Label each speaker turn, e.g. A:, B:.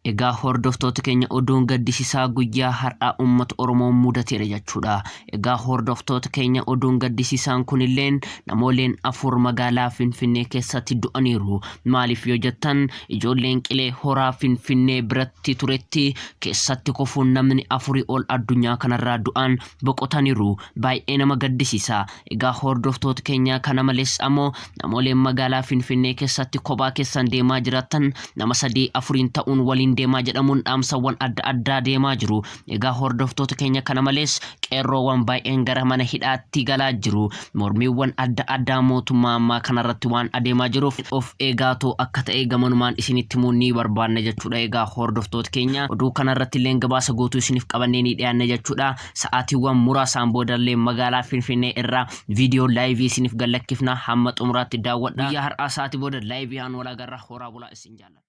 A: Egaa hordoftoota keenya, oduun gaddisiisaa guyyaa har'aa uummata Oromoo mudateera jechuudha. Egaa hordoftoota keenya, oduun gaddisiisaan kunilleen namooleen 4 magaalaa Finfinnee keessatti du'aniiru. Maaliif yoo jettan, ijoolleen qilee horaa Finfinnee biratti turetti keessatti kufuun namni 4 ol addunyaa kanarraa du'an boqotaniiru. Baay'ee nama gaddisiisa. Egaa hordoftoota keenya, kana malees ammoo namooleen magaalaa Finfinnee keessatti kophaa keessan deemaa jiraattan, nama sadii afuriin ta'uun waliin deemaa jedhamuun dhaamsawwan adda addaa deemaa jiru. Egaa hordoftoota keenya, kana malees qeerroowwan baay'een gara mana hidhaatti galaa jiru. Mormiiwwan adda addaa mootummaa ammaa kanarratti waan adeemaa jiruuf of eegaatoo akka ta'e gamanumaan isinitti himuu ni barbaanna jechuudha. Egaa hordoftoota keenya, oduu kanarratti illee gabaasa guutuu isiniif qabannee ni dhiyaanna jechuudha. Sa'aatiiwwan muraasaan boodallee magaalaa Finfinnee irraa viidiyoo live isiniif gallakkifna. Hamma xumuraatti daawwadha. Guyyaa har'aa sa'aatii booda live haan wal agarra. Horaa bulaa, isin jaalladha.